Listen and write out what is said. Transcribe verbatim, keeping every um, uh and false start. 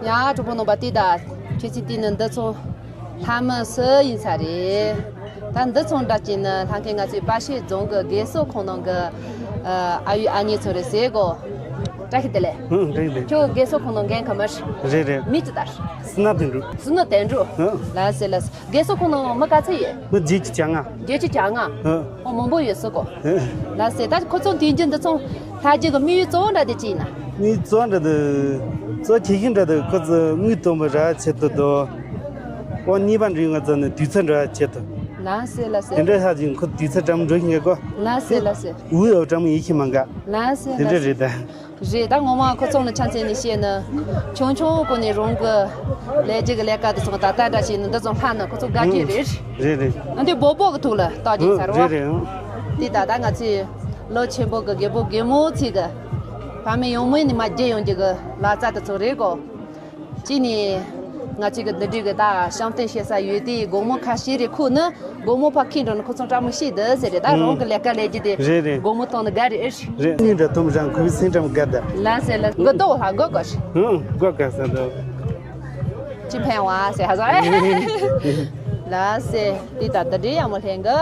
ཡ་གྲོགས་པོ་རྣམ་པ། དེ་ད་ཁྱོད་ཚོས་བལྟས་ན་འདི་ཚོ་ལྷ་མི་སུ་ཡིན་ས་རེད། ད་འདི་ཚོ་འདྲ་བྱས་ན་ལྷན་རྒྱས་ང་ཚོའི་པ་ཤེ་རྫོང་གི་རྒས་གསོ་ཁང་ནང་གི་ཨ་ཡུ་ཨ་ནེ་ཚོ་རེད་ཟེར་གོ། བཀྲ་ཤིས་བདེ་ལེགས། ཧུང་། བཀྲ་ཤིས་བདེ་ལེགས། ཁྱོད་རྒས་གསོ་ཁང་ནང་འགན་ཁུར་མི་རེད། རེད་རེད། མིང་ཅི་ལྟར། བསོད་ནམས་དོན་གྲུབ། བསོད་ནམས་དོན་གྲུབ། ཧུང་། ལགས་སེ་ལགས་སེ། རྒས་གསོ་ཁང་ནང་མི་ག་ཚོད་ཡོད། མི་བརྒྱད་ཅུ་གྱ་ལྔ། བརྒྱད་ཅུ་གྱ་ལྔ། ཧུང་། ཨོ་མང་པོ་ཡོད་ས་གོ། ཧུང་། ལགས་སེ། ད་ཁོ་ཚོ་དུས་རྒྱུན་འདི་ཚོ་ལྷག་རྒྱུ་གི་དམིགས་ཡུལ་གཙོ་བོ་འདྲ་དེ་ཅི་ཡིན་ན། དམིགས་ཡུལ་གཙོ་བོ་འདྲ་དེ། གཙོ་ཆེ་ཤོས་འདྲ་དེ་ཁོ་ཚོ་དངུལ་གཏོང་བའི་ར་ཆེད་དུ་དོ། ཨོ་གཉིས་པ་འདྲ་ང་ཚོ་ནི་དུས་ཚོད་འདྲ་ཆེད་དུ། ལགས་སེ་ལགས་སེ། དེ་འདྲ་ཧ་ཅང་ཁོ་དུས་ཚོད་གྲངས་འགྲོ་ཤིང་གི་གོ། ལགས་སེ་ལགས་སེ། འུ་ཡོ་གྲངས་ཡིན་ཤི་མ་འགའ། ལགས་སེ་དེ་ལགས་འདྲ་སེ། རེད་ད། རེད། ད་ངོ་མ་ཁོ་ཚོ་ནི་ཆ་མཚོན་ནས་བཤད་ན་ཆུང་ཆུང་གོ་ནས་རང་གི་ལས་ཀྱི་ལས་ཀ་དེ་ཚོ་ད་ལྟ་འདྲ་བྱས་ན་འདི་ཚོ་ལྷག་ན་ཁོ་ཚོ་དགའ་རྒྱུ་རེད། རེད་རེད། ཨ་འདི་སྦོ་སྦོ་གི་ཐུག་ལ་བཏགས་རྒྱུ་ཚར་བ། རེད་རེད། དེ་ད་ལྟ་ང་ཚོས་ལོ་ཆེན་པོ་གི་རྒད་པོ་རྒད་མོ་ཚོ་གི་ཕ་མེས་ཡོང་མེས་ནས་མར་རྒྱུ་ཡོང་རྒྱུ་གི་ལག་རྩལ་དེ་ཚོ་རེད་གོ། གཅིག་ནས་ང་ཚོས་གི་འདི་འདྲའི་གི་ད་བཤམས་སྟོན་བྱེད་ས་ཡོད་དེ། སྒོར་མོ་ཁ་ཤས་རེ་ཁུར་ནས་སྒོར་མོ་ཕར་ཁྱེར་འགྲོ་ནས་ཁོ་ཚོ་སྤྲང་མོ་བྱེད་འདི་ཟེར་རེད། ད་རང་གི་ལས་ཀ་ལས་རྒྱུ་དེ། རེད་རེད། སྒོར་མོ་བཏང་ནས་དགའ་རེད། རེད། སྙིང་འདྲ་ཐོམ་རང་ཁུ་བའི་སེམས་ཀྲམ་དགའ་ད། ལགས་སེ་ལགས། མགོ་ཏོག་ལྷ་མགོ་དགོས། ཧུང་། མགོ་དགའ་ས་འདུག་ཅི་ཕན་བ་ཟེར་ཧ་ཟ། ལགས་སེ། དེ་ད་ད་འདྲའི་ཡག་མོ་ལྷན་གི།